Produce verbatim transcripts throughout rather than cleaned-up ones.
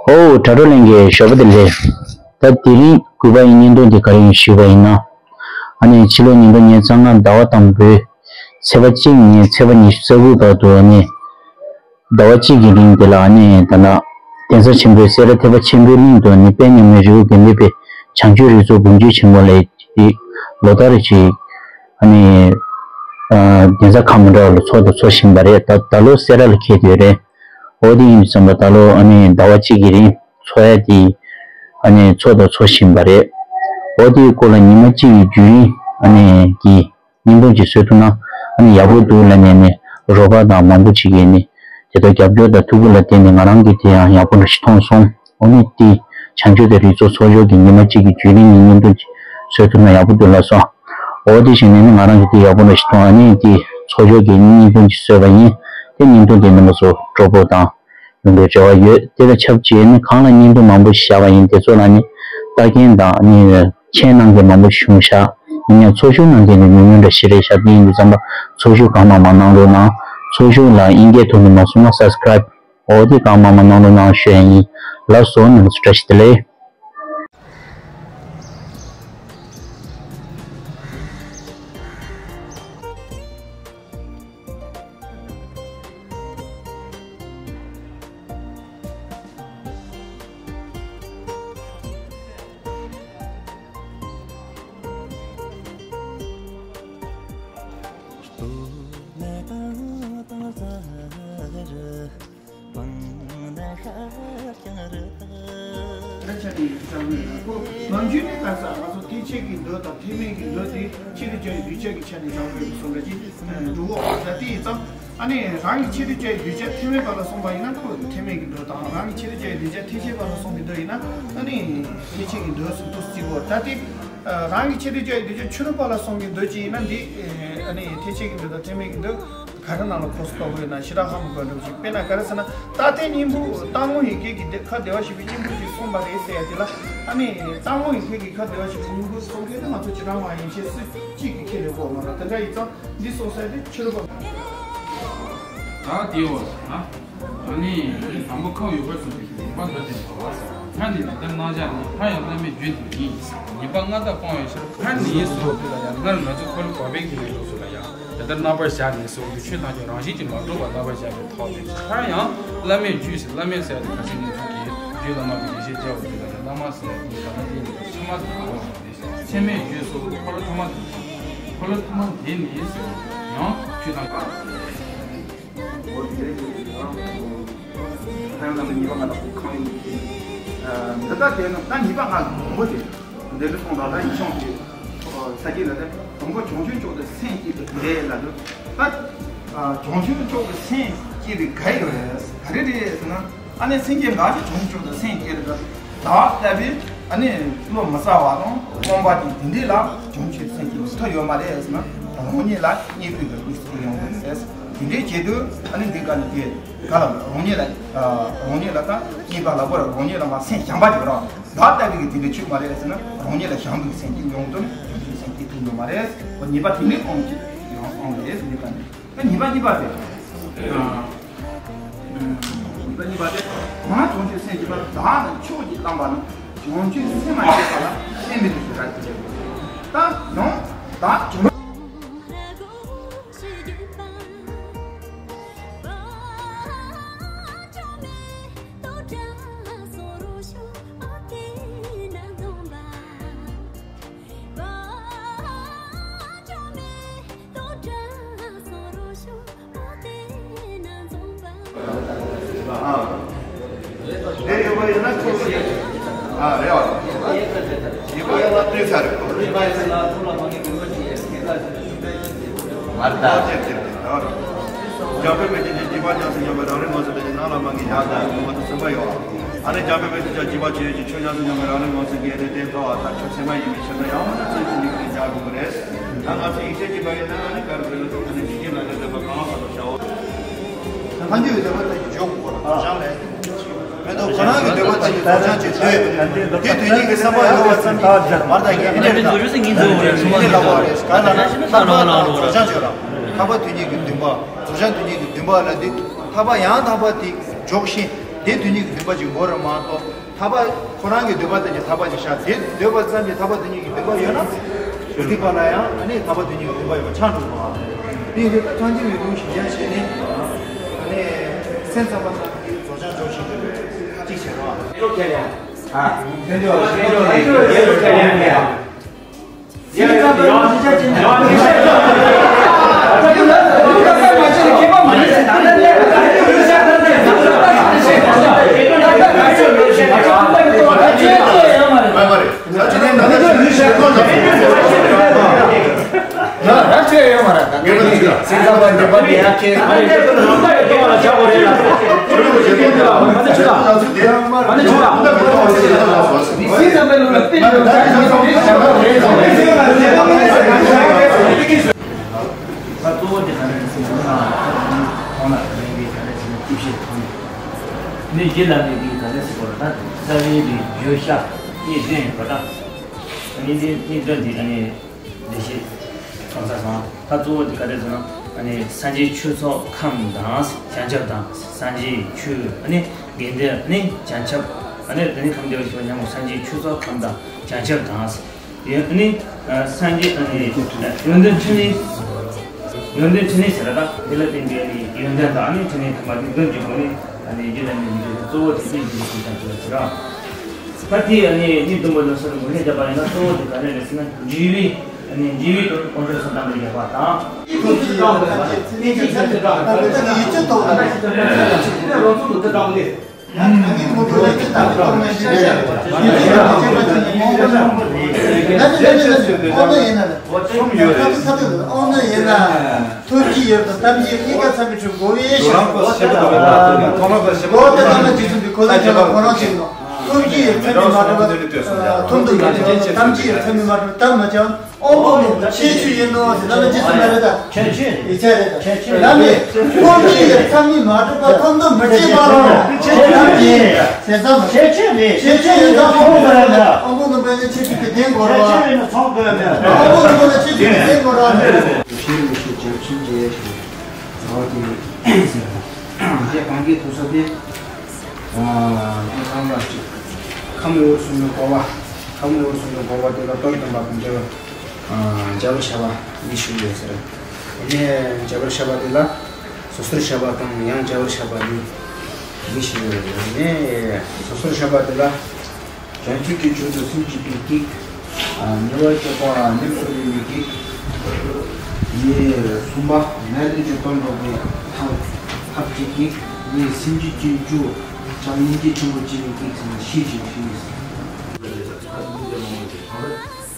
ཧོ། དྲ་གྲོགས་ལྷན་རྒྱས་ཞོགས་པ་བདེ་ལེགས། ད་དེ་རིང་གུས་པ་ཡི་བརྙན་ཐུང་འདི་ག་རེ་ཡིན་ཞུས་པ་ཡིན་ན། ཨ་ནི་ཕྱི་ལོ་ཉིས་སྟོང་ཉི་ཤུ་རྩ་ལྔ་ཟླ་བ་དང་པོའི་ཚེས་པ་གཅིག་ནས་ཚེས་པ་ཉི་ཤུ་རྩ་དགུ་བར་དུ། ཨ་ནི་ཟླ་བ་གཅིག་གི་རིང་དེ་ལ། ཨ་ནི་ད་ལྟ་གདན་ས་ཆེན་པོའི་སེ་ར་ཐེག་པ་ཆེན་པོའི་གླིང་དུ། ཨ་ནི་དཔལ་མཉམ་མེད་རི་བོ་དགེ་ལྡན་པའི་བྱང་ཆུབ་རིགས་ཚོགས་འབུམ་ཆེན་ཆེན་མོ་ལ་ལོ་ལྟར་ཅིག་ཨ་ནི་ཨ་གདན་ས་ཁག་མི་འདྲ་བ་ལ་ཚོགས་དང་ཚོགས་བཞིན་པ་རེད། ད་ད་ལོ་སེ་ར་ལ་འཁེལ་ཡོད་རེད། འོ་དེ་ཡིན་དུས་ཙམ་པ་ད་ལོ་ཨ་ནི་ཟླ་བ་གཅིག་གི་རིང་ཚོགས་ཡ་དེ་ཨ་ནི་ཚོགས་དང་ཚོགས་བཞིན་པ་རེད། འོ་དེའི་སྐོར་ལ་ཉི་མ་གཅིག་གི་བརྒྱུད་རིམ་ཨ་ནི་གི་བརྙན་ཐུང་ཅིག་བཟོ་ཐུབ་ན་ཨ་ནི་ཡག་པོ་འདུག་ལབ་ནས་ནི་རོགས་པ་དང་མང་པོ་ཅིག་གིས་ནི་དེ་ལྟར་རྒྱབ་སྐྱོར་དང་ཐུགས་ཁུར་ལ་བརྟེན་ནས་ང་རང་གིས་དེ་ཡང་ཡག་པོ་འདྲ་ཞིག་མཐོང་སོང་། འོ་ནི་དེ་བྱང་ཆུབ་དང་རིགས་ཚོགས་ཚོགས་ཞུགས་ཀྱི་ཉི་མ་གཅིག་གི་བརྒྱུད་རིམ་ནི་བརྙན་ཐུང་ཅིག་བཟོ་ཐུབ་ན་ཡག་པོ་འདུག་ལབ་སོང་། འོ་དེ་བཞིན་ནི་ང་རང་གིས་དེ་ཡག་པོ་འདྲ་ཞིག་མཐོང་། ཨ་ནི་དེ་ཚོགས་ཞུགས་ཀྱི་བརྙན་ཐུང་ཅིག་བཟོས་པ་ཡིན། དེ་བརྙན་ཐུང་དེ་རྣམ་པ་ཚོ་སྤྲོ་པོ་དང་ཡོང་བའི་རེ་བ་ཡོད། དེ་དང་ཆབས་ཅིག་ནི་གང་ལ་བརྙན་ཐུང་མང་པོ་བཞག་པ་ཡིན། དེ་ཚོ་ལ་ནི་ལྟ་མཁན་དང་ནི་མཆན་གནང་མཁན་མང་པོ་བྱུང་ཤག་ཡིན་ཡང་ཚོགས་ཞུགས་གནང་མཁན་ནི་ཉུང་ཉུང་འདྲ་ཞིག་རེད་ཤག་དེ་ཡིན་དུས་ཙམ་པ་ཚོགས་ཞུགས་གང་མང་མང་གནང་རོགས་གནང་། ཚོགས་ཞུགས་ལ་དབྱིན་སྐད་ཐོག་ནས་མ་སོང་ན་སབ་སི་ཀ་རའིབ་འོ་དེ་གང་མང་མང་གནང་རོགས་གནང་ཞུ་ཡ་ཡིན། ལགས་སོ། རྣམ་པ་ཚོ་བཀྲ་ཤིས་བདེ་ལེགས། ནམ་རྒྱུན་ནས་ག་ས་ང་ཚོ་ཐེག་ཆེན་གྱི་མདོ་དང་ཐེག་དམན་གྱི་མདོ་དེ་ཆེད་དུ་བྱ་བའི་གདུལ་བྱ་གི་ཆ་ནས་བྱ་བའི་གསུང་འདྲ་ཅིག་འགྲོ་འོག་ད་དེ་ཡིན་ཙང་། ཨ་ནི་རང་གི་ཆེད་དུ་བྱ་བའི་གདུལ་བྱ་ཐེག་དམན་པ་ལ་སོང་པ་ཡིན་ན་ཁོ་ཐེག་དམན་གྱི་མདོ་དང་། རང་གི་ཆེད་དུ་བྱ་བའི་གདུལ་བྱ་ཐེག་ཆེན་པ་ལ་སོང་གི་མདོ་ཡིན་ན་ཨ་ནི་ཐེག་ཆེན་གྱི་མདོ་ཟེར་དུ་བརྩི་གོ། ད་དེ་རང་གི་ཆེད་དུ་བྱ་བའི་གདུལ་བྱ་ཕྱི་རོལ་པ་ལ་སོང་གི་མདོ་ཅིག་ཡིན་ན་འདི་ཨ་ནི་ཐེག་ཆེན་གྱི་མདོ་དང་ཐེག་དམན་གྱི་མདོ། ག་རེ་ནང་ལ་ཁོ་སོ་གཏོགས་ཡོད་ན་ཞེ་དྲག་ཧ་མ་གོ་འགྲོ་ཅིག་དཔེར་ན་ག་རེ་ཟེར་ན། རྟ་མགྲིན་སྙིང་པོ། རྟ་མགོ་ཡི་གེ་གི་ཁ་བདེ་བར་གཤེགས་པའི་སྙིང་པོ་ཞིག་གསུངས་པ་རེད་ཟེར་ཡ་དེ་ལ། ཨ་ནི་རྟ་མགོ་ཡི་གེ་གི་ཁ་བདེ་བར་གཤེགས་པའི་སྙིང་པོ་གསུང་མཁན་དེ་ང་ཚོ་བྱེ་བྲག་སྨྲ་བ་ཡན་ཆད་སུ་གཅིག་གིས་ཁས་ལེན་གོ་མ་རེད། དེ་འདྲ་ཡིན་ཙང་འདི་གསུངས་ས་དེ་ཕྱི་རོལ་པ། ད་དེའི་འོག་ན། ཨ་ནི་དང་པོ་ཁ་ཡོད་པར་གསུངས་པའི་ཉན་པ་འདི་ལྟར་བྱེད་པ། ང་ནི་དེ་ལྟར་སྣང་བཞག་ནས་སླར་ཡང་བླ་མའི་རྒྱུད་དུ་ཡིན། ཉན་པ་སྔར་དག་སྤང་བའི་ཕྱིར་ང་ནི་ཡིན་ཟེར་བ་དེ་ལ་ཡང་སྔར་ང་ཚོ་འཁོར་ལོ་བར་པའི་གི་ནས་ལོགས་སུ་ལ་ཡང་། དེ་ལྟར་རྣམ་པར་བཞག་ནས་གསུངས་ཏེ། ཆོས་ཐམས་ཅད་རང་བཞིན་གྱིས་མ་གྲུབ་པར་རྣམ་པར་བཞག་པའི་ཐོག་ནས། སླར་ཡང་བླ་མའི་རྒྱུད་ཟེར། བླ་མའི་ཟེར་ཡ་དེ་ག་ཚོད་ཉན་ཐུབ་ཀྱི་རྒྱུད་བླ་མ་གི་ཡེ་ཤེས་སྐྱེ་བ་དེ་ལ་ཡང་བླ་མ་ཟེར་ཡ་དེ་ག་ན་དེ་ནི་ཕྱི་མ་ཟེར་བ་དེ་ཚད་མེད་རྒྱུད་སོགས་འཁོར་ལོ་ཐ་མ་དེ། འཁོར་ལོ་ཐ་མ་དེ་ནི་ཟེར་ཡང་ཆོས་ཐམས་ཅད། ཁ་ཡང་ལ་ཉེས་པ་ང་དང་པོ་གང་ཡིན། འདི་ལྟར་དེ་ནི་ད་ཉེས་པ་ང་དང་པོ་དེ། འདི་ལ་སོང་ད་ལྟ་ཡིན་ཤོང་དེ། ས་སྐྱེས་ལ་དེ་དང་པོ་བྱང་ཆུབ་མཆོག་ཏུ་སེམས་བསྐྱེད་པའི་ལས་ལ་དུ། ད་བྱང་ཆུབ་མཆོག་ཏུ་སེམས་བསྐྱེད་པའི་ག་ཡོད་རེད། ག་རེ་རེད་ཟེར་ན། ཨ་ནི་སེམས་ཅན་འགའ་ཞིག་བྱང་ཆུབ་མཆོག་ཏུ་སེམས་བསྐྱེད་པའི་བདག་ལྟ་བུའི་ཨ་ནི་བློ་མི་གསལ་བ་དང་སྤོང་བ་དེ་དེ་འདྲས་ལ་བྱང་ཆུབ་སེམས་བསྐྱེད་ཐུབ་ཡོད་མ་རེད་ཟེར་ན། རང་ཉིད་ལ་གཉེན་པོའི་གི་དམིགས་སུ་ཡོང་དགོས་ཟེར། དེ་འདྲའི་ཆེད་དུ་ཨ་ནི་འདི་ག་ནས་དེ་ག་ལ་རང་ཉིད་ལ་རང་ཉིད་ལ་ད་གཉེན་པ་ལ་བོར་རང་ཉིད་ལ་མ་སེམས་བྱམས་པ་བྱེད་རོགས། བདག་ལྟ་བུའི་གི་དེ་འདྲའི་ཆོས་མ་རེད་ཟེར་ན། རང་ཉིད་ལ་བྱམས་པའི་སེམས་ཀྱིས་ཡོང་དོན་བྱང་ཆུབ་སེམས་ཀྱིས་ཐུབ་ཡོད་མ་རེད། ཉེས་པ་དེ་འདྲའི་ཨང་ཅིག་ཡང་ཨང་རེད་ཟེར། ཉེས་པ་ནི་ད་ཉེས་པ་གཉིས་པ་དེ། ཉེས་པ་གཉིས་པ་དེ། གང་བྱང་ཆུབ་སེམས་བསྐྱེད་པ་བདག་ནི་ཕྱོགས་ཀྱིས་བླངས་པ་ན། བྱང་ཆུབ་སེམས་མ་བསྐྱེད་པ་ལ་སེམས་མེད་དུ་ཞེ་དྲག་བྱེད། ད་ཡང་བདག་བྱང་དེ་ཡོད་པ་ཡིན་ན་ཁོ་ཚོ་ཡིན། ཨ་རེད་བ། ཡིན་པ་ཡིན་ན་དུས་ཚ་རེད་ཁོ། ཡིན་པ་ཡིན་ན་ཁོ་ཚོ་ཡིན། མར་ད་ཅེར་ཅེར་ཅེར་ད་ར། འཇམ་དཔལ་དཔལ་སྤྱན་གྱིས་བརྒྱུད་པ་ཉམས་སུ་མྱོང་བའི་རང་རིག་ངོ་བོ་དེ་ནི་ནང་ལ་མ་གི་ཡང་དག་ངོ་བོ་དེ་གསུམ་པ་ཡོད། ཨ་ནི་འཇམ་དཔལ་དཔལ་སྤྱན་གྱིས་བརྒྱུད་པ་ཆོས་ཀྱི་ཆོས་ཉམས་སུ་མྱོང་བའི་རང་རིག་ངོ་བོ་ཟེར་མཁན་དེ་དེ་ལྟ་བ་ལྟར་ཆོས་ཚད་མ་ཡིན་པའི་ཕྱིར་ན་ཡང་མ་ནི་ཚིག་གི་མིང་དེ་སྦྱར་དགོས་ཀྱི་རེད། ད་ང་ཚོས་ཡིག་ཆ་གཅིག་པ་ཡིན་ན་ཨ་ནི་ག་རེ་དགོས་ལ་ཨ་ནི་ཇི་སྙེད་ལ་ནི་འདོད་པ་གང་ལ་བསམ་པར་བྱའོ། ལྷ་མིའི་འདོད་པ་ལྟར་གྱི་འཇོག་དགོས་ལ་རང་ལས། མེ་ཏོག་ཁོ་རང་གི་འདོད་པ་ཅན་གྱི་རྫོགས་བྱང་ཅིག་འདོད། དེ་དོན་གཉིས་ཀྱི་བསམ་པ་ཡོད་པ་ཙམ་གྱིས་མར་ད་ངས་ཨེ་འདྲ་རེད། ད་ཨེ་འདྲ་ལབ་པ་རེད། ག་ལ་ན་ཐར་པ་དང་རྫོགས་བྱང་ཅིག་ཡོད་ར། ཐར་པ་དོན་གཉིས་ཀྱི་འདུན་པ། རྫོགས་བྱང་དོན་གཉིས་ཀྱི་འདུན་པ་ལ་འདི་ཐར་པ་ཡང་དག་པ་དེ་འཇོག་ཤེས། དེ་དོན་གཉིས་ཀྱི་འདུན་པ་ཅིག་དགོས་རེད་མ་གཏོགས། ཐར་པ་ཁོ་རང་གི་འདོད་པ་ཙམ་གྱི་ཐར་པ་ཅིག་བཞག་དེ་འདོད་པ་ཙམ་གྱི་ཐར་པ་དོན་གཉིས་ཀྱི་འདུན་པ་ཡོད་ན། སྡིག་པ་ལ་ཡང་ཨ་ནི་ཐར་པ་དོན་གཉིས་ཀྱི་འདུན་པ་ཡོད་པ་ཆགས་འགྲོ་བ། དེ་ཡིན་དུས་ད་ཐམས་ཅད་མི་བུ་ཞི་འཇམ་བྱས་ནས་ཨ་ནི་སེམས་ཙམ་པ་ཙམ་གྱི་རྫོགས་བྱང་འཇོག་བཞིན་དུ་གཅིག་བྱེད་རོགས། ཨ་དེ་འདྲ་བ་ཞིག་འཇོག་ནས་རྒྱལ་དུ་སྐྱེ་ཡང་མེད། ད་གཙོ་བོ་དེ་ག་རེ་རེད་ཟེར་ན། ཁོང་ལ་ག་རེ་རེད་ག་རེ་ཟེར་ན་ཅི་བཤད་ཐུབ་མེད། ནི་གཞི་ལ་མེད་པའི་ག་རེ་ཟེར་བ་རེད། ད་རྩ་བའི་རིགས་བརྗོད་བྱ་གཉིས་ལྡན་ཡོད་པ་དང་། གཉིས་ལྡན་གཉིས་ལྡན་དེ་ཨ་ནི་འགྲེལ་བཤད་གང་ས་སང་། ད་གཙོ་བོ་དེ་ག་རེ་ཟེར་ན། ཨ་ནི་སངས་རྒྱས་ཆོས་ཚོགས་ཁམས་དང་བྱང་ཆུབ་དང་། སངས་རྒྱས་ཆོས་ཨ་ནི་དགེ་འདུན་ཨ་ནི་བྱང་ཆུབ། ཨ་ནི་དེ་ནི་ཁམས་བདེ་བར་གཤེགས་པ་ཉོན་མོངས་སངས་རྒྱས་ཆོས་ཚོགས་ཁམས་དང་བྱང་ཆུབ་དང་། ཡོན་ནི་སངས་རྒྱས་ཨ་ནི་ཡོན་ཏན་ཕྲིན་ལས། ཡོན་ཏན་ཕྲིན་ལས་ཟེར་བ་དང་། དེ་ལ་བརྟེན་པའི་ཨ་ནི་ཡོན་ཏན་དང་ཨ་ནི་ཕྲིན་ལས་ཐམས་ཅད་ཀྱི་དོན་གྱི་སྒོ་ནས་ཨ་ནི་རྒྱུད་ལ་མེད་པའི་གཙོ་བོ་དེ་ཚོའི་རྒྱུད་ཀྱི་སེམས་ཅན་དུ་ཟེར་ར། ད་དེ་ཨ་ནི་གཉིས་བསྡོམས་པ་ལ་སོགས་པའི་མུ་ནས་བརྒྱབ་པ་ཡིན་ན་གཙོ་བོ་དེ་ག་རེ་རེད་ཟེར་ན། འཇུག་པའི་ཨ་ནི་འཇུག་པའི་དོན་དབང་ཕྱུག་གསུམ་དང་པོ་བརྒྱབ་པ་དང་། ཡིད་ཆེས་དང་། ཐུགས་རྗེ་ཡོད་པ་ཐམས་ཅད་གོ་བའི་ཤེས་པ། གོ་བ་དེ་ལ་ན་རྗེས་སུ་འདི་གོ་ལ་ཁྱེད་ལ་ཁོ་རང་ཅིག་ནོ། ཐུགས་རྗེ་ཡི་མཚན་ཉིད་མ་གྲུབ་པ། ཐུགས་རྗེ་ཡི་མཚན་ཉིད་མ་གྲུབ་པ་དམ་བཅའ་ཡི་མཚན་ཉིད་མ་གྲུབ་པ་དམ་མ་བཅའ། དབང་པོ་རྣོན་པོ་ཁྱད་ཆོས་ཡིན་ནོ་ཟེར་ན་རྗེས་སུ་མ་རེད་ད། ཁྱད་ཆོས། ཡིག་ཆ་རེད་ད། ཁྱད་ཆོས་རེད། ལམ་མེ། ཐུགས་རྗེ་ཡི་མཚན་ཉིད་མ་གྲུབ་པ་ཁམས་དོན་མི་བྱེད་པ་རང་རེད། ཁྱད་ཆོས་རེད། ཟེར་ཙམ། ཁྱད་ཆོས་རེད། ཁྱད་ཆོས་ཡིན་ཙང་དབང་པོ་རྣོན་པོ་ཡིན་ན་ཁྱད་ཆོས་ཀྱི་ལྡན་དགོས་རེད་བ། ཁྱད་ཆོས་ཡིན་ན་ཚང་དགོས་མེད། དབང་པོ་རྣོན་པོ་ལ་ཁྱད་ཆོས་ཀྱི་ལྡན་དགོས་རེད་བ། ཤེས་རིག་ཤེས་བྱ་ཆུང་ཆེ་ཟེར་བ་དེ་ཟེར་བ། དེ་གང་གི་ཐུག་ས་དེ། ཨ་ཁམས་ལ་ཅིག་ཁམས་འོད་གསུམ་གྱི་འགོག་པ། ཁམས་འོད་གསུམ་གྱི་འགོག་པ་དེ་ལ་དོན་དམ་པ་དང་འབྲེལ་བ། ཨ་བྱ་བར་བྱ་བ་གཉིས་ཞུགས་ཡོད་ཟེར། དེ་ནས་བྱ་བར་བྱ་བ་དེ་ལ་སོ་སོར་བྱ་བ་དང་ཡང་བྱ་བར་བྱ་བ་གཉིས་གཉིས་ཞུགས་ཡོད་ཟེར། དེ་ནས་སོ་སོར་བྱ་བ་དེ་ལ། བྱང་ཆུབ་ཀྱི་ཕྱོགས་སུ་སེམས་བསྐྱེད་པའི་གེགས། ཉེ་བར་སྤྱོད་པ་ཉམས་སུ་ལེན་པའི་གེགས། ཉེར་གསུམ་པ་ནད་ལས་སྐྱོབ་པར་འགྲོ་བའི་ཐབས་ཐབས་ཀྱི་གེགས། ཉེར་བཞི་སེམས་བསྐྱེད་ཀྱི་རྒྱུ་བྱམས་སྙིང་རྗེ་ཆེན་པོ་བསྐྱེད་པའི་གེགས་ཟེར་ནས་ཤེས་བྱ་ཤེས།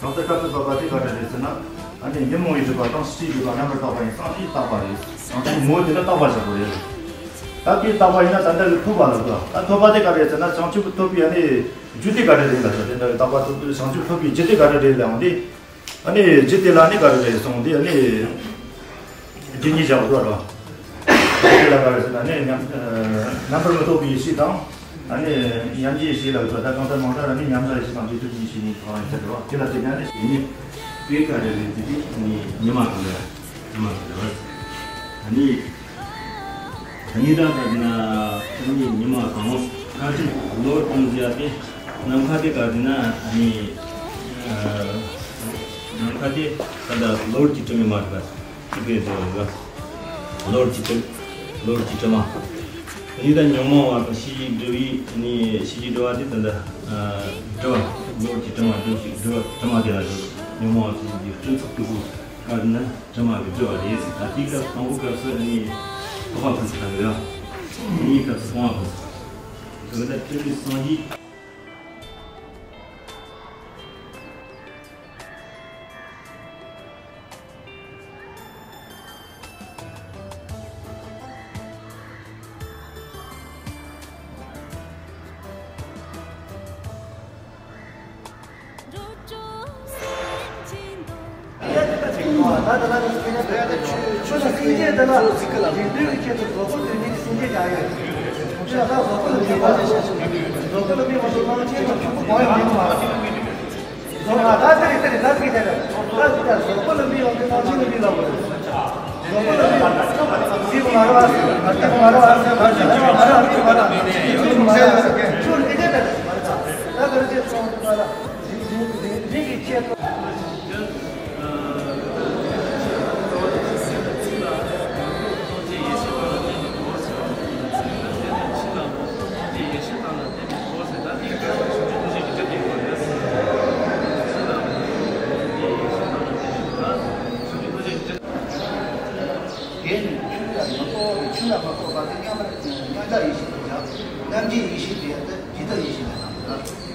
གང་ལྟར་སྐབས་སུ་བབ་པ་དེ་ག་འདྲ་རེད་ཟེར་ན། ཨ་ནི་ཉོན་མོངས་པའི་སྒྲིབ་པ་དང་སྲིད་པའི་སྒྲིབ་པ་རྣམ་པར་དག་པ་ཡིན་ཙང་དེ་རྟག་པ་རེད། ཡང་ན་ངོ་བོ་དེ་ལ་རྟག་པ་བཞག་དགོས་རེད། ད་དེ་རྟག་པ་ཡིན་ན་ད་ལྟ་གི་ཐོབ་པ་ལ་དགོས། ད་ཐོབ་པ་དེ་ག་རེ་རེད་ཟེར་ན། བྱང་ཆུབ་ཐོབ་པའི་ཨ་ནི། རྒྱུ་དེ་ག་རེ་རེད་ལབ་ན། དེ་འདྲ་བའི་རྟག་པ་ཐོབ་དུས་བྱང་ཆུབ་ཐོབ་པའི་རྒྱུ་དེ་ག་རེ་རེད་ལབ་ཡོང་དུས། ཨ་ནི་རྒྱུ་དེ་ལ་ནི་ག་རེ་རེད་གསུངས་དུས། ཨ་ནི་རྒྱུ་གཉིས་བཞག་དགོས་རེད། རྒྱུ་དེ་ལ་ག་རེ་ཟེར་ན་ནི་ཉམས་རྣམ་པར་མི་རྟོག་པའི་ཡེ་ཤེས་དང་། ཨ་ནི་མཉམ་རྗེས་ཡེ་ཤེས་ལབ་དགོས། ད་གང་ལྟར་མང་དྲགས་ལ་ནི་མཉམ་བཞག་ཡེ་ཤེས་དང་རྗེས་ཐོབ་ཀྱི་ཡེ་ཤེས་གཉིས་གང་ཡིན་ཟེར་བ་དེ་ལ་དེ་ནས་ནི་ཡེ་ནི། དེ་ག་རེ་རེད་ཟེར་དུས་ནི་ཉི་མ་གང་རེད། ཉི་མ་གང་རེད། ཨ་ནི། ད་ནི་ད་ད་དེ་ན་ད་ནི་ཉི་མ་གང་བ་ཁ་ཅིག་ལོ་གཏོང་ཟེར་ཡ་དེ། ནམ་མཁའ་དེ་ག་དེ་ན་ཨ་ནི་ནམ་མཁའ་དེ་ད་ལྟ་ལོ་གཅིག་གྲིབ་མེད་མ་རེད་པ། གཅིག་པའི་ཟེར་བ་རེད་པ། ལོ་གཅིག་གྲིབ། ལོ་གཅིག་གྲིབ་མ། ད་ནི་ད་ཉོན་མོངས་པ་དང་ཤེས་བྱའི་སྒྲིབ་པ་ནི་ཤེས་བྱའི་སྒྲིབ་པ་དེ་ད་ལྟ་སྒྲིབ་པ། ལོ་གཅིག་གྲིབ་མ་སྒྲིབ་ཞིག་སྒྲིབ་པ་གྲིབ་མ་དེ་ལ་སྒྲིབ། ཉོན་མོངས་པ་ཤེས་བྱའི་སྤྲིན་ཚོགས་ཀྱི་སྒོ་ག་དེ་ན། གྲིབ་མ་གི་སྒྲིབ་པ་རེད་ཟེར། ད་དེའི་སྐབས་དང་པོའི་སྐབས་སུ་ནི་རྟོག་པ་ཕུན་སུམ་ཚོགས་ཡོད། གཉིས་ཀྱི་སྐབས་སུ་སྤོང་བ་ཕུན་སུམ་ཚོགས། དེ་ལྟར་སྤྲུལ་པའི་སངས་རྒྱས། དེ་ནི་ཆོས་ལ་མི་རྟོག་པའི་ཆོས་ལ་མི་རྟོག་པ་དེ་མཉམ་པར་མཉམ་གཞག་ཡེ་ཤེས་དེ་ཡང་རྣམ་འབྱེད་ཡེ་ཤེས་དེ་ཡང་ཇི་ལྟ་ཡེ་ཤེས་ལ་སྣང་བ།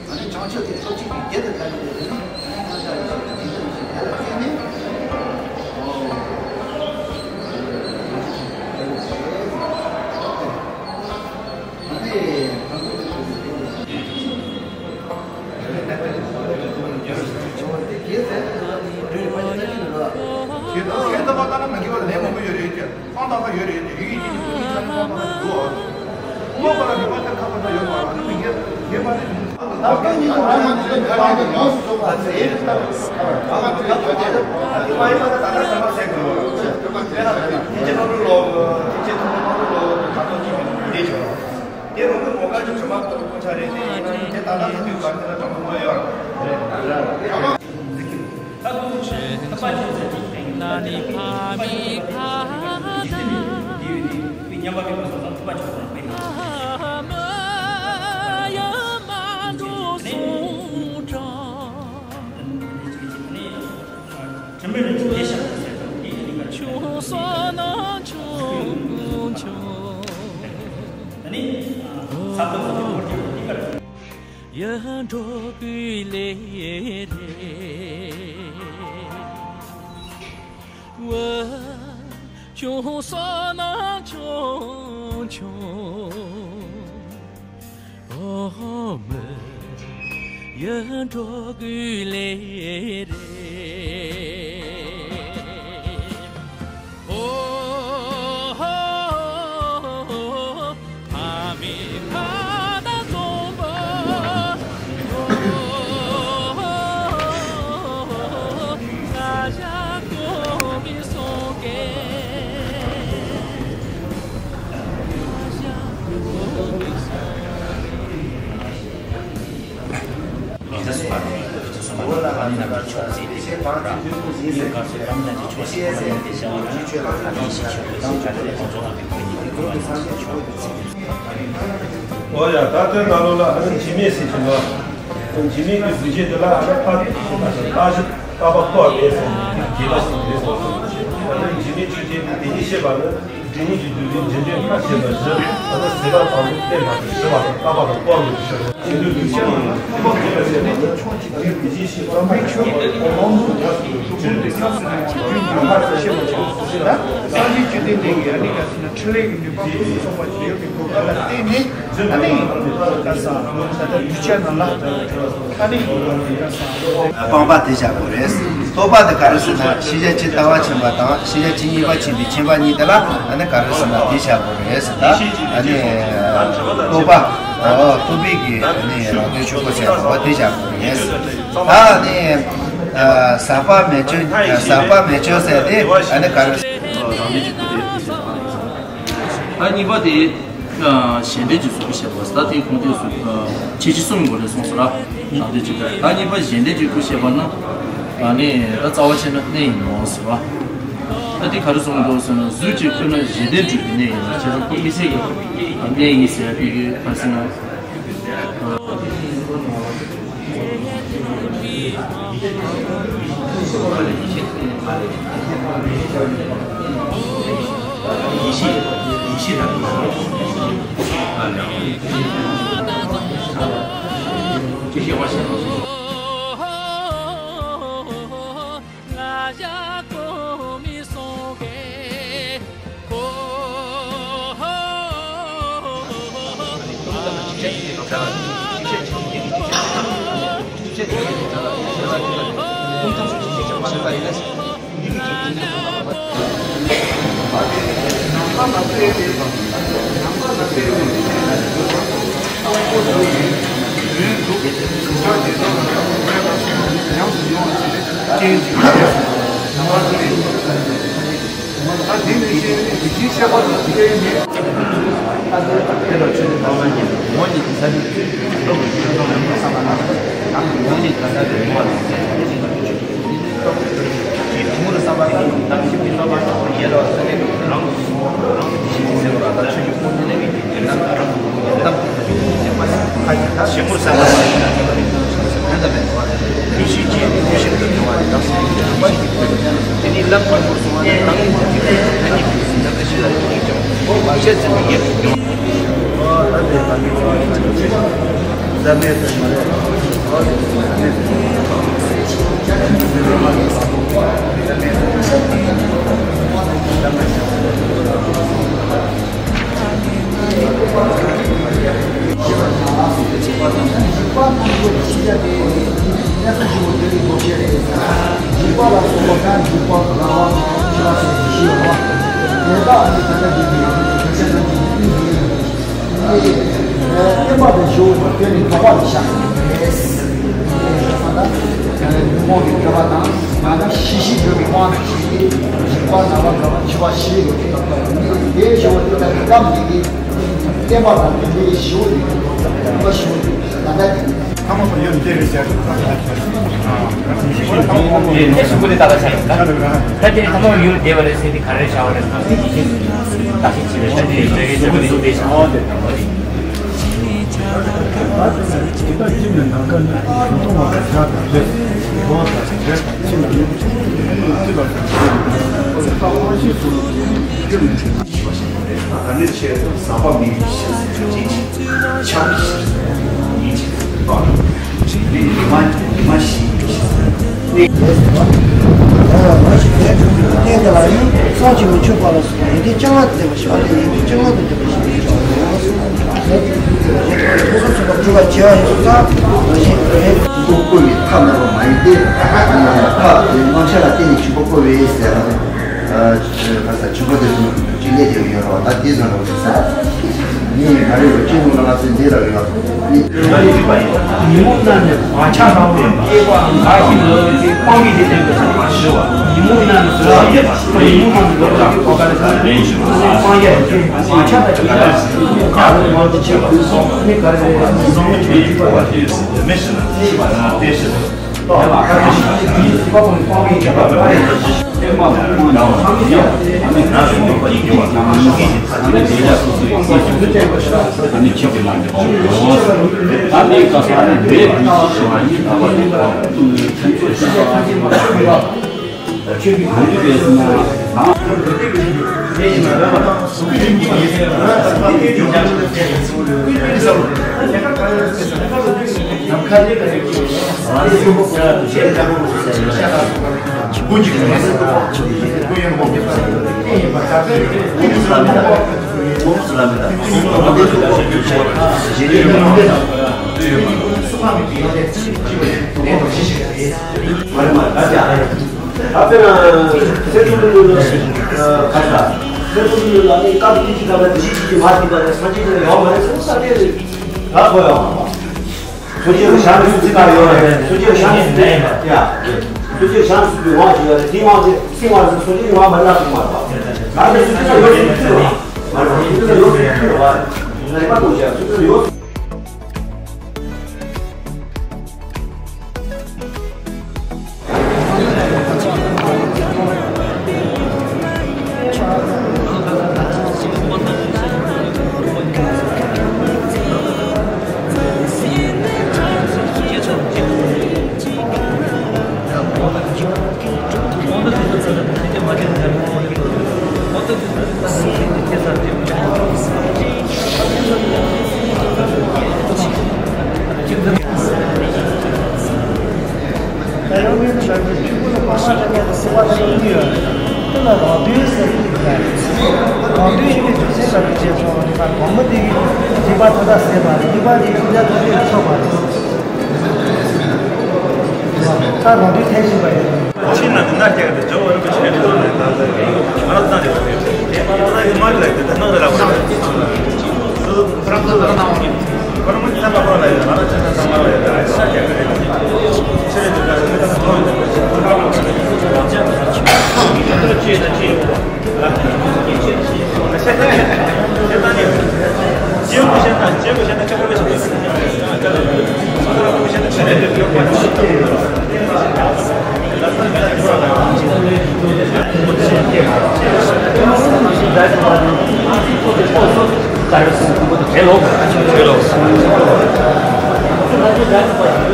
ཨ་ནི་བྱང་ཆུབ་དེ་སྟོབས་གཅིག་གིས་བརྒྱད་དུ་བརྒྱ་ནི་དེ་ནི་མཉམ་གཞག་ཡེ་ཤེས་དང་ཇི་ལྟ་ཡེ་ཤེས་དེ་ལ་བརྟེན་ནས། འོ་ཡ། ད་དོན་ནང་ལོགས་ལ་ཨ་ནི་འཇིགས་མེད་ཟེར་གྱི་འདུག་འཇིགས་མེད་ཀྱི་གཟུགས་ཅན་དེ་ལ་ཨ་ནི་ཕ་རོལ་ཏུ་ཕྱིན་པ་དང་བརྟག་གཞི་བརྟག་པ་བསྐོར་བས་ཟེར་ནས་དེ་རྒྱས་པ་ཞིག་རེད་གསུངས་སོང་། ཨ་ནི་འཇིགས་མེད་གཟུགས་ཅན་དེ་དེ་ཉིད་བཤད་པ་ནི། འབྲས་བུ་གི་དུས་ཀྱི་འཇིག་རྟེན་ཁ་ཕྱེ་བ་བཞི། ཨ་ནི་ཟད་པ་དང་པོ་བསྟན་པ་དང་བཞི་པ་དང་བརྟག་པ་དང་བསྐོར་བའི་ཕྱིར། ཞེས་དུས་ཀྱི་ཆ་ནས་ཐུབ་པ་བྱེད་པ་བྱས་པ་ནི། ཕྱོགས་གཅིག་གིས་དེ་བཞིན་གཤེགས་པ་དམ་པའི་ཆོས་ཀྱི་གོ་འཕང་དུ་ཡར་སོང་བའི་སྐྱོབ་པ་དེ་ཉམས་སུ་ལེན་པའི་རྒྱུ་ཉིད་ལ་ཤེས་པར་བྱ་སྟེ། སངས་རྒྱས་བཅོམ་ལྡན་འདས་ཀྱིས་ཨ་ནི་ག་ཟེར་ན་ཕྲིན་ལས་ཀྱི་ནུས་པ་ཕུན་སུམ་ཚོགས་པ་ཞིག་ཡོད་པའི་གོ་སྐབས་ལ་བརྟེན་ནས། ཨ་ནི་ག་ས་ད་ལྟ་གདུལ་བྱ་རྣམས་ལ་ཨ་ནི་ག་ས་སྤངས་པ་དེ་བཞག་དགོས་རེད། རྟོགས་པ་དེ་ག་རེ་ཟེར་ན་ཤེས་བྱ་ཇི་ལྟ་བ་ཕྱིན་པ་དང་ཤེས་བྱ་ཇི་སྙེད་པ་ཕྱིན་པའི་ཕྱིན་པ་ཉིད་དེ་ལ་ཨ་ནི་ག་རེ་ཟེར་ན་དེ་བཞག་དགོས་རེད་ཟེར། ད་ཨ་ནི་རྟོགས་པ། ཨོ་རྟོགས་པའི་གི་ཨ་ནི་རང་དོན་ཆོས་སྐུ་ཟེར་བ་དེ་བཞག་དགོས་རེད། ད་ཨ་ནི་ཟག་པ་མེད་ཆོས་ཟག་པ་མེད་ཆོས་ཟེར་དེ་ཨ་ནི་ག་རེ་ཟེར། ད་གཉིས་པ་དེ། གཞན་དོན་གྱི་གཟུགས་སྐུ་བཤད་པ་ཟེར། ད་དེའི་ཁུངས་དེ་གཟུགས་ཁྱད་ཆོས་གསུམ་ཡོད་རེད་གསུངས་སོ་ར། རང་དོན་གྱི་སྐུ། ད་གཉིས་པ་གཞན་དོན་གྱི་སྐུ་བཤད་པ་ན། ཨ་ནི་ད་རྩ་བ་ཆེ་ན་གནས་ཡིན་ནོ་ཟེར་བ། ད་དེ་ག་རེ་གསུངས་འདུག་ཟེར་ན་གཟུགས་ཀྱི་སྐུ་ནི་གཞན་དོན་སྒྲུབ་པའི་གནས་ཡིན་ལ། བྱས་ཙང་སྐུ་དམིགས་བསལ་གྱི་གནས་ཡིན་ཟེར་བའི་གི་ག་རེ་ཟེར་ན། ད་ནི་ཆེད་དུ་ཟམ་པ་མི་ཡི་ཤེས་ཅིག་ཆགས་ཤིག་ཡིན་ཅིག་ཏོ། ནི་ཉི་མ་ཉི་མ་ཤི་ཡི་ཤེས་ནི། ཏན་ཏན་ལ་ཡང་སངས་རྒྱས་མི་ཆོས་པ་ལ་སོགས་པ་ཡོན་ཏན་བཅོ་ལྔ་དང་ལྡན་པ་ཞིག་ཨ་ནི་ཡོན་ཏན་བཅོ་ལྔ་དང་ལྡན་པ་ཞིག་ཡིན་ཀྱང་ཡོད། ཡོན་ཏན་ཐོས་བསམ་སྒོམ་པ་སྒྲུབ་པར་བྱེད་པ་ཡིན་ཙང་རང་བཞིན་རེད། ཀླུ་བཀོད་པའི་ཐབས་རྣམ་པ་མ་ཡིན་ཏེ། ཐབས་དེ་རྣམ་གཞག་ལ་བརྟེན་ནས་བྱུང་བ་བཀོད་པའི་ཟེར་ན། ཁ་ས་ཆུ་འགོ་དེ་ཚོ་ཅི་ལས་དེ་ཡོད་རོགས་ད་དེ་ཚོ་རོགས་ཟེར། ངས་ག་རེ་རོགས་ཅི་ནུ་ལ་ང་ཚོས་འདི་ར་ཡོད། ཉིན་མོ་གནའ་ནས་བག་ཆགས་ལྷག་པའི་སྐྱེ་བ་ང་ཞིག་ལ་སྤང་གི་དེ་ལྟ་བུ་ཞིག་མ་ཞུ་བ། ཉིན་མོ་གནའ་ནས་ཟོས་པ་ཉིན་མོ་གནའ་ནས་ལོ་ལ་ཁོ་ག་རེ་ཟ་ལེན་ཞུ་བ་སྤང་ཡ་ཡོད་ཅེས་བག་ཆགས་དང་གི་ལ་ག་རེ་མང་དུ་བྱེད་པ་སོགས་ནི་ག་རེ་རེད། མི་ཤི་ན་དེ་ཤི་ད་དཔེར་ན་སེ་ཐུ་ལུ་ལུ་ལ་ག་ས་སེ་ཐུ་ལུ་ལུ་ལ་ནི་སྐབས་དེ་གཅིག་ག་ལ་དེ་གཅིག་གཅིག་གི་མ་ཐིག་པ་ལ་སངས་རྒྱས་དེ་ལ་ཡོང་མ་རེད་ཟེར་ས་དེ་རེད། ད་གོ་ཡོང་མ་སོ་སྐྱེ་ལ་ཤ་ནི་སུ་ཚིག་ག་ཡོད་རེད། སོ་སྐྱེ་ལ་ཤ་ནི་སུ་ཚིག་ཡ་སོ་སྐྱེ་ལ་ཤ་ནི་སུ་ཚིག་ཡོང་ཞིག་ཡོད་རེད། དེ་མ་ཚེ་སེ་མ་ཚེ་སོ་སྐྱེ་ཡོང་མ་ལ་ཐུག་མ་རེད། ང་ཚོ་སོ་སྐྱེ་ལ་ཡོད་ཞིག་ཐུག་རེད། མ་རེད། སོ་སྐྱེ་ལ་ཡོད་ཞིག་ཐུག་རེད། ང་རེ་མ་གོ་ཞིག་སོ་སྐྱེ་ལ་ཡོད། ད་ཡང་མིན་ན་ལབ་ན་ཕྲུ་གུ་ལ་པ་སངས་རྒྱས་ཀྱི་སྲིད་པ་ལ་ཡིན་ཡོད། དེ་ལ་རང་དོན་ཟེར་གྱི་འདུག་གས། རང་དོན་ཡིན་པའི་རྒྱུ་མཚན་ལ་རིགས་བྱས་སོང་བ་རེད་པ། གོང་མ་དེ་གིས་སྡིག་པ་ད་ལྟ་ཟད་པ་རེད། སྡིག་པ་དེ་ཀུན་ཀྱང་ཐམས་ཅད་ཆོག་པ་རེད། ད་རང་དོན་མཐའ་ཡས་པ་ཡིན། ཕྱི་ནང་གི་སྣ་རྒྱ་གི་ཇོ་བོ་རིན་པོ་ཆེ་ནས་བཟུང་ནས་ད་ལྟ་ང་རང་ཚོ་ནས་བཟུང་ནས་ང་རང་གི་མ་རེད་ལ་དེ་ལྟ་ནོར་རེ་ལ་བ་རེད། ཁོ་རང་མ་ཚད་པ་ཁོ་ལ་ཡོད། ང་རང་ཚོ་ཚང་མ་ལ་ཡོད། ད་ས་རྒྱ་གི་རེད། ཆེ་རེད་འདུག་ག་རེད། མི་ད་ཁོ་ཡོད། ཁོ་རང་ལ་ཆེ་ཆེ་ཆེ་ཡོད།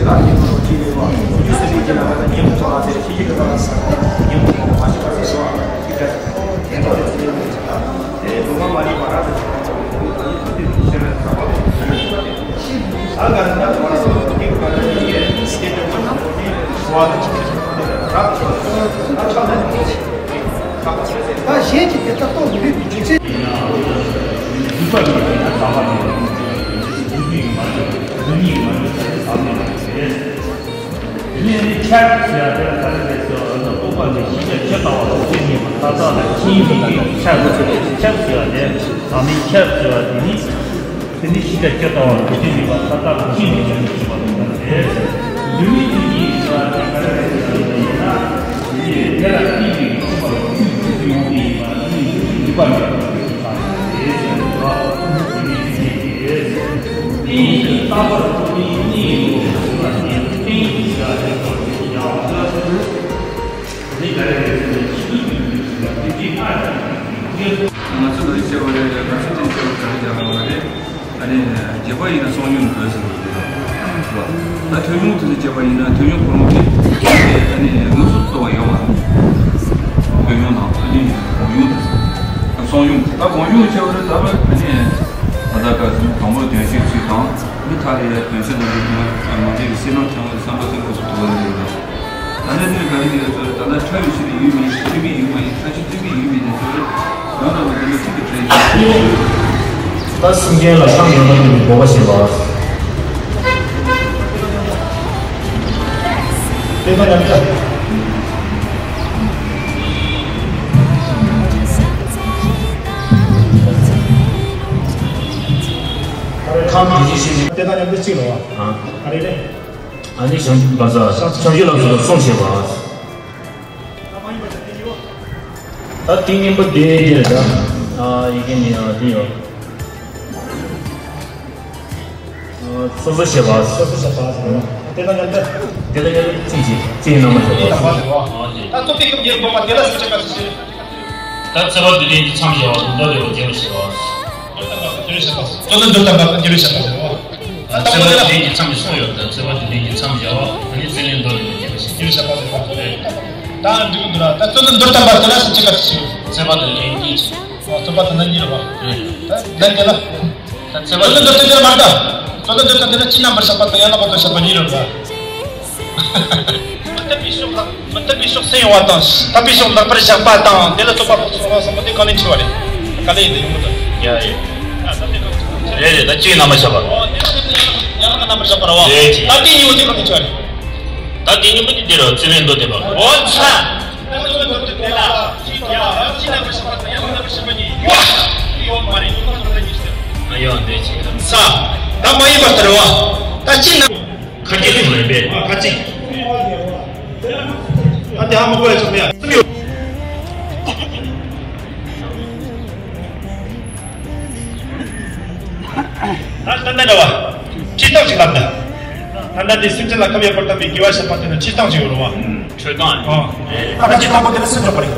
ཚེ་བདག་ཉིད་མ་ལོ་ཅི་ཡོད་པ། རྒྱུ་ཟེར་བའི་རྒྱུ་ལ་ང་ད་ཉིད་མ་ཚོགས་ལ་ཟེར་ཤེས་ཀྱི་འདུག་ལ་ཟེར། ཉིད་མ་ཚོགས་མ་ཤེས་པ་ཟེར་ཞོག་དེ་འདྲ་དེ་ཚོ་ཡོད་མེད་ཅེ་ད། དེ་སྡུག་བསྔལ་མ་རིག་པ་རབ་ཏུ་ཕྱིན་པ་དེ་ཤེས་པའི་ཐབས་པ་དེ་ཤེས་པ་དེ། ད་ག་ནས་ན་བར་དུ་སྐྱེ་བ་ནི་ཡེ་ཤེས་ཀྱི་སྒོ་ནས་ནི་བ་དང་རབ་ཏུ་ཕྱིན་པ་དེ་ལ་རབ་ཏུ་ཕྱིན་པ་དེ་ལ་ཆགས་ན་ནི་ད་གཞན་གྱི་དེ་ལྟར་རྟོགས་མི་ནུས་པའི་རྒྱུ་མཚན། དེ་ནས་ནི་ཁྱབ་ཟེར་ཡ་དེ་ལ་ག་རེ་རེད་ཟེར་བ་ན་རྟོག་པ་ལས་གཞི་ལ་ཇི་ལྟ་བ་ལ་དེ་ཉིད་མ་ཐག་ཐག་ལ་ཆིངས་ཡིག་གི་ཁྱབ་ཁྱབ་ཟེར་བ་དེ་དང་ནི་ཁྱབ་ཟེར་བ་དེ་ནི། དེ་ནི་གཞི་ལ་ཇི་ལྟ་བ་ལ་དེ་ཉིད་མ་ཐག་ཐག་ལ་ཆིངས་ཡིག་གི་ཁྱབ་ཟེར་བ་དང་འདྲ་སྟེ། འདུས་མའི་རྒྱུད་ཀྱི་ཟེར་བ་དེ་ག་རེ་རེད་ཟེར་བ་ཡིན་ན། དེ་ལ་དེ་ཉིད་ཀྱི་རྟོག་པ་ལ་ཆོས་ཆོས་ཀྱི་ཡོངས་དེ་ཡིན་པ་ནི་ནུས་པ་མེད་པ་ཞིག་དང་དེ་ཟེར་བ་དེ་ནི་དེ་ཉིད་ཀྱི། རྟེན་ཡིན་ཞེས་རྟག་པར་རྟོག་པའི་གནས་ཡིན་ནོ་ཞེས་པ་ནི་རྟེན་ཡིན་ཞེས་པ་ཞིག་ཏུ་ཡང་དུ། དེ་ག་རེ་རེད་ཟེར་ན་ཕྱི་ལུགས་ཀྱི་ལུགས་ཞེས་པ་དེ་དེ་སྔར་གྱི་ལུགས་ཀྱི་ང་ཚོ་ལ་སྐྱེ་བ་རེ་རེ་ང་ཚོ་དེ་སྐྱེ་བ་ག་རེ་རྒྱག་གི་ཡོད་རེད། ཨ་ནི་རྒྱས་པ་ཡིན་ན་གསང་མྱུལ་འདོད་ཟེར་གྱི་འདུག་ད་ཐོས་མྱོང་དེ་ཚོ་བྱས་པ་ཡིན་ན་ཐོས་མྱོང་ཁོ་རང་གིས་ཨ་ནི་དངོས་སུ་རྟོགས་པ་ཡོད་པ། ཐོས་མྱོང་དང་ཨ་ནི་གོ་མྱོང་དེ་ཚོ་གསང་མྱུལ་ད་གོ་མྱོང་བྱས་པ་རེད། ད་བར་ཨ་ནི་ད་ལྟ་ག་ཚོད་དང་པོ་དོན་སྤྱིའི་ཚུལ་དང་མི་ཐ་རེ་དོན་ཚན་དང་མི་མ་འདྲེས་པའི་སེམས་ནང་ཐོན་པ་བསམ་པ་ཐོན་དགོས་སུ་ཐུག་པ་རེད། ད་ནི་འདིར་ག་རེ་ཡོད་ཚོད་ད་ལྟ་ཕྲ་བའི་ཕྱིར་ཡུལ་མིན་ཞིང་མཐུན་པའི་ཡུལ་མ་ཡིན་ཕྲ་ཕྱིར་མཐུན་པའི་ཡུལ་མིན་ནས་ཚོད་རེད། ཡང་དག་པའི་བདེན་པ་གཅིག་ཏུ་བྲལ་ཞིང་། ད་སེམས་ཅན་ལ་ཕྲ་མ་ཡོད་པར་འདོད་པའི་དགོས་པ་ཞེས་པ། དེ་ལྟར་ཡང་དག་ཁམས་ཀྱི་ཡེ་ཤེས་ནི་དེ་དང་མཉམ་དུ་གཅིག་ལ་བ། ཨ་རེ་རེ། ཨ་ནི་བྱང་ཆུབ་ལ་སོགས་པ་གསུངས་བྱས་པ། ད་ཏིང་ངེ་འཛིན་དེ་དེ་རེད་ད། ཨ་ཡི་གེ་ནི་ཨ་དེ་ཡོད། སོ་སོ་བྱེད་པ། སོ་སོ་བྱེད་པ། དེ་ལ་མཉམ་དུ། དེ་ལ་མཉམ་དུ་ཅི་བྱེད། ཅི་ཡིན་ན་མ་བྱེད་པ། ད་ཚོགས་ཀྱི་སྐབས་ཉེར་དགུ་པ་དེ་ལ་སུ་བྱེད་པ་ཞིག་བྱེད། ད་བརྩེ་བ་བདུད་ལྡན་གྱི་མཚམས་སྦྱར་བ་དང་མདོ་སྡེ་པ་རྒྱས་པར་བྱེད་པ། རྩོད་ལྡན་མདོ་དམ་པ་དང་རྒྱས་པར་བཤད་པ་རེད་བ། ད་བརྩེ་བ་བདུད་ལྡན་གྱི་མཚམས་ཀྱི་གསུང་ཡོད་དང་། བརྩེ་བ་བདུད་ལྡན་གྱི་མཚམས་སྦྱར་བ་ཨ་ནི་རྩོད་ལྡན་མདོ་སྡེ་པ་རྒྱས་པར་བཤད། རྒྱས་པར་བཤད་པ་རེད་བ། ད་འགྲིག་གི་འདུག་ར། ད་རྩོད་ལྡན་མདོ་དམ་པ་དེ་ལ་སུ་བྱེད་པ་ཞིག་བྱེད། བརྩེ་བ་དང་ལྡན་གྱི། ཨ། རྩོད་པ་དང་ལྡན་གྱི་རེད་བ། རེད། ད་ལྡན་གྱི་ལ། ད་བརྩེ་བ་རྩོད་ལྡན་མདོ་སྡེ་པ་མ་ད། རྩོད་ལྡན་མདོ་དམ་པ་དེ་ལ་ཕྱི་རྣམ་པར་བཞག་པ་དང་ཡང་དག་པར་དོར་བཞག་པ་གཉིས་རེད་བ། མི་རྟག་པའི་ཕྱོགས་ལ། མི་རྟག་པའི་ཕྱོགས་སེམས་ཡོང་བ་དང་། རྟག་པའི་ཕྱོགས་ལེགས་པར་བཞག་པ་དང་། དེ་ལ་རྟོགས་པ་སྤོང་ཚུལ་གསུམ་པོ་དེ་གང་ལས་འཆི་བ་རེད། ག་ལས་ཡིན་དེ་ཡོང་གི་འདུག་ཡ་ཡ། ཨ། ད་དེ་གང་རེད་རེད། ད་ཅི་ཡིན་ན་མ་བྱ་བ། ཨོ། དེ་ལ་དེ་ཡང་ཡང་ན་མ་བྱ་བ་རེད་བ། རེད་ཅི། ད་དེ་གཉིས་པོ་དེ་གང་ལས་འཆི་བ་རེད། ད་དེ་གཉིས་པོ་དེ་དེ་རེད། རྩོད་ལྡན་མདོ་སྡེ་པ། ཨོ་ཚ། ད་རྩོད་ལྡན་མདོ་སྡེ་པ་དེ་ལ་ཅི་ཡང་ཅི་ན་མ་བྱ་བ་དང་ཡང་ན་མ་བྱ་བ་གཉིས་ཡོད་མ་རེད། ཡོད་མ་རེད། ཡོད་མ་རེད། ས། ད་མ་ཡིན་པ་ལྟར་བ། ད་ཅི་ན། ཁ་ཅིག་ལ་ཡིན་པས། ཁ་ཅིག་ཨ་དེ་ཧ་མ་གོ་ཡ་ཆོག་མེད་ཡ། ད་ལྟ་འདྲ་བ། ཁྲིད་སྟངས་ཅིག་ལབ་ན། ད་ལྟ་འདི་སེམས་ཅན་ལ་ཁམས་ཡོད་པར་བསྟན་པའི་དགེ་བ་བཤད་པ་དེ་ནི་ཁྲིད་སྟངས་ཅིག་ཡོད་རེད་བ། ཁྲིད་སྟངས། ཨ། ད་ཁ་ཅིག་དང་པོ་དེ་ལ་སེམས་འཇོག་པ་རེད།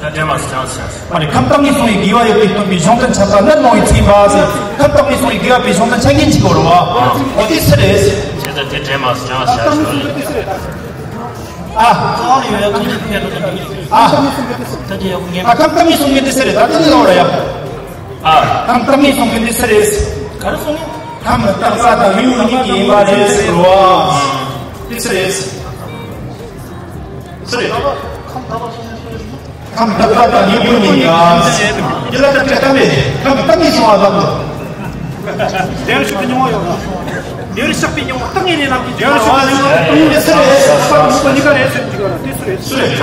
ད་དྲན་མ་སོང་ཟེར། མ་རེད། ཁམས་དང་ནི་གསུང་བའི་དགེ་བ་ཡོད་པའི་སྟོན་པའི་གཞུང་དོན་ཁྱབ་པ་ནི་ནོར་བུའི་ཚིག་འབའ་ཟེར། ཁམས་དང་ནི་གསུང་བའི་དགེ་བ་པའི་གཞུང་དོན་ཆ་རྐྱེན་གཅིག་གོ་རུ་བ། འོ་དེ་སུ་རེད། བྱས་ཙང་དེ་དྲན་མ་སོང་ཟེར། ཨ། ཨ། ཁམས་དང་ནི་གསུང་མཁན་དེ་སུ་རེད། ད་དེ་ནི་ལོག་ར་ཡ། ཨ། ཁམས་དང་ནི་གསུང་མཁན་དེ་སུ་རེད། ག་རེ་གསུང་མཁན། ཁམས་རྟག་པ་དང་ནི་གཉིས་ཀྱི་ཡིན་པ་རེད་ཟེར་བ། དེ་སུ་རེད། སུ་རེད། ཁམས་རྟག་པ་དང་ནི་ཀུན་ཉིད་ཀྱང་། ཡིད་ལ་བརྟགས་པའི་ཐ་མས་ཁམས་རྟག་ནི་གསུང་བ་ལམ་དུ། དེར་ཞུགས་པའི་མྱོང་བ་ཡོད་ལ། དེར་ཞུགས་པའི་མྱོང་བ་རྟག་ངེས་ལས་ལམ་གྱི་རྒྱུ་ཡང་ཞུགས་པའི་མྱོང་བ་རྟག་ངེས་ལས་སུ་རེད། ས་མུ་གོ་གཉིས་ཀ་རེད་ཟེར་གྱི་ཡོད་ལ་དེ་སུ་རེད། སུ་རེད། ད་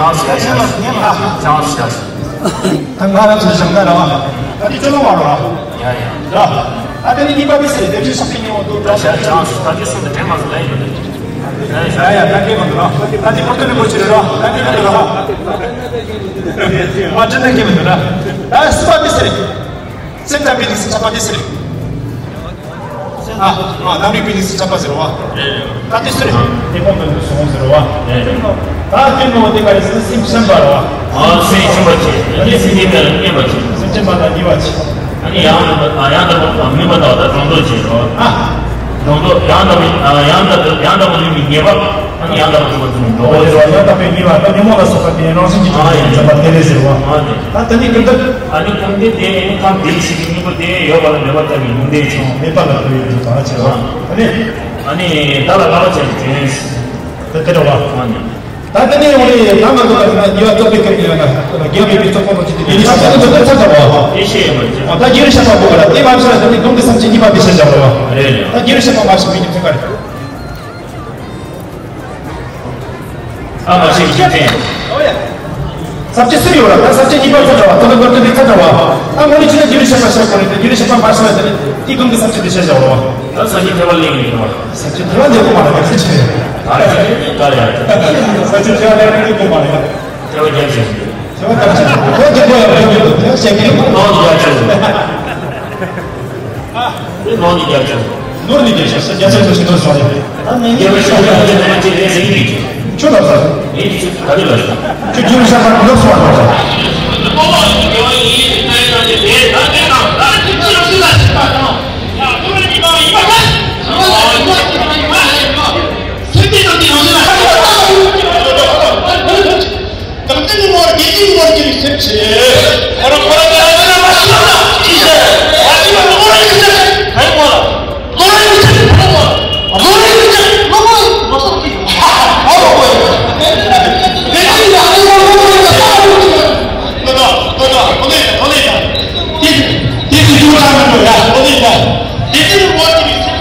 ང་རང་ཚོ་བྱང་ན་ར་བ། ད་དེ་ཅོ་ལོ་བ་ར་བ། ཡ་ཡ། ར། ད་དེ་ནི་གཉིས་པ་དེ་སུ་རེད། དེར་ཞུགས་པའི་མྱོང་བ་དུ་ད་ཞག་ཅང་སུ་ད་དེ་སུ་དེ་དྲན་མ་སོང་ལ་ཡིན་པ་རེད། ཡ་ཡ། ད་དེ་མ་འདུག་ར། ད་དེ་པོ་ཏོ་ནི་མོ་ཆི་རེད་ར། ད་དེ་མ་འདུག་ར། ཨ་ཅི་ད་དེ་མ་འདུག་ར། ད་སུ་པ་དེ་སུ་རེད། སེམས་ཙམ་པའི་ལུགས་སུ་ཆགས་པ་དེ་སུ་རེད། ཨ། ཨ། རྣམ་རིག་པའི་ལུགས་སུ་ཆགས་པ་ཟེར་བ། རེད་རེད། ད་དེ་སུ་རེད། དེ་ཀོང་དུ་སོང་ཟེར་བ། རེད་རེད། ད་དེ་ནོ་དེ་ག་རེ་ཟེར་ན་སེམས་ཤན་པ་རེད་བ། ཨ། སེམས་ཤན་པ་ཆེ། ཨ་ནི་སེམས་ཉིད་པ་ལ་སྙན་པ་ཆེ། སེམས་ཅན་པ་དང་ཉེས་པ་ཆེ། ཨ་ནི་ཡང་དག་པ། ཨ། ཡང་དག་པ་དང་ནུས་པ་དག་དང་སྒྲོ་འདོགས་ཆེ་རེད་བ། ཨ། སྒྲོ་འདོགས། ཡང་དག་པའི། ཨ། ཡང་དག་པའི། ཡང་དག་པ་ནུས་པའི་ཉེས་པ། ཨ་ནི་ཡང་དག་པ་ཐུབ་པ་ཚུན་འགྲོ་བ་ཟེར་བ། ཡང་དག་པའི་ཉེས་པ་དང་ཉོན་མོངས་ལ་སོགས་པ་དེ་རང་བཞིན་གྱིས་འགྲོ་བའི་འཇོམས་པ་དེ་ལས་ཟེར་བ། ཨ་ནི། ད་དེ་ནི་ཀུན་ཏུ། ཨ་ནི་ཀུན་ཏུ་དེ་ནི་ཁམས་དེའི་ཕྱིར་གྱི་སྙིང་པོ་དེ་ཡོད་པ་ལ་མེད་པར་ལྟ་བའི་ལུང་དེ་ཆོས་མེད་པ་ལ་ལྟོས་ཡོད་དུ་གང་ཆེ་བ། ཨ་ནི། ཨ་ནི་བདག་ལ་བསླབ་པ་བྱས་ནས་བྱོན། དེ་དེ་འདྲ་བ། ཨ་ནི། ད་དེ་ནས་འོང་རེད། ད་ང་ཚོ་ད་ང་རྒྱལ་བ་རྩོད་པའི་སྐབས་ནས་ཡང་ན་རྒྱལ་བའི་རྩོད་པ་མ་བྱེད་དེ་ཡིན་ས་ཚོད་ཚོད་ཚོད་ཚོད་བ། དེ་ཤེས་ཡོད་མ་རེད། ཨ། ད་རྒྱལ་བའི་བཤད་པ་པོ་ག་ར་དེ་མ་བཤད་ན་དེ་ནི་སྡོམ་པའི་ས་བཅད་གཉིས་པ་དེ་བཤད་བཞག་རོགས། རེད་རེད། ད་རྒྱལ་བའི་བཤད་པ་མ་བཤད་པའི་ཉིན་ཚེ་ག་རེད། ཨ་མ་ཤེས་ཤེས་ཅན། ས་བཅད་གསུམ་ཡོད་ལ་ད་ས་བཅད་གཉིས་པ་ཚ་དྲ་བ། ད་ལྟ་མགོ་སྟོན་པའི་ཚ་དྲ་བ། ཨ་ངོ་ནས་ཕྱི་ནས་རྒྱུ་རུ་བཤད་པ་བཤད་དགོས་རེད་དེ། རྒྱུ་རུ་བཤད་པ་མ་བཤད་ན་དེ་ནི་དེའི་སྒང་གི་ས་བཅད་དེ་བཤད་བཞག་རོགས། ད་ས་བཅད་ཐེ་བ་ལེན་གྱི་ཡོད་པ། ས་བཅད་ཐེ་བ་ལེན་དགོས་མ་རེད། ས་བཅད་ཆེ་རེད། ད་ཡ་ད་ཡ། ས་བཅད་ཐེ་བ་ལེན་དགོས་མ་རེད། ཐེ་བ་རྒྱབ་བཞག་ཐེ་བ་རྒྱབ་དགོས་ཡ་རྒྱབ་དགོས་ཐེ་བ་བཤད་མཁན་ནོར་ནི་རྒྱབ་བཞག་ནོར་ནི་རྒྱབ་བཞག་ནོར་ནི་རྒྱབ་བཞག་རྒྱབ་བཞག་ནོར་ནི་རྒྱབ་བཞག་ད་ནི་རྒྱབ་བཞག་རྒྱབ་བཞག་ནོར་ནི་རྒྱབ་བཞག་ཁྱོད་ལབ་ས། ངས་ཁྱོད་ག་རེ་ལབ་ས། ཁྱོད་རྒྱུ་རུ་བཤད་པ་ནོར་སོང་བ་ལབ་ས། གང་ལྟར་ནི་མོར་དགེ་སྦྱིན་མོར་གྱུར་པའི་སེམས་ཆེ། ཁོ་རང་ཁོ་རང་གི་རང་ཉིད་ལ་མ་ཤེས་ན་ཅི་ཟེར། མ་ཤེས་ན་ལོ་རེ་ཡི་ཚེ་ཧེ་མོ་ལ། ལོ་རེ་ཡི་ཚེ་ཧེ་མོ་ལ། ལོ་རེ་ཡི་ཚེ་ལོ་མོ་ལ་ལོ་སོགས་ཀྱི་ཧ་ཧ་ཧ་ཧ་ཧ། དེ་ཡང་ཡང་ལོ་ལོ་ལོ་ལོ་ལོ་ལོ། ལོ་ལོ་ལོ་ལོ་ལོ་ལོ། དེ་དེ་དེ་དེ་ཡོད་ན་མི་འགྲོ་ཡ། ལོ་ལོ་ལོ། དེ་དེ་ལོ་ལོ་ལོ།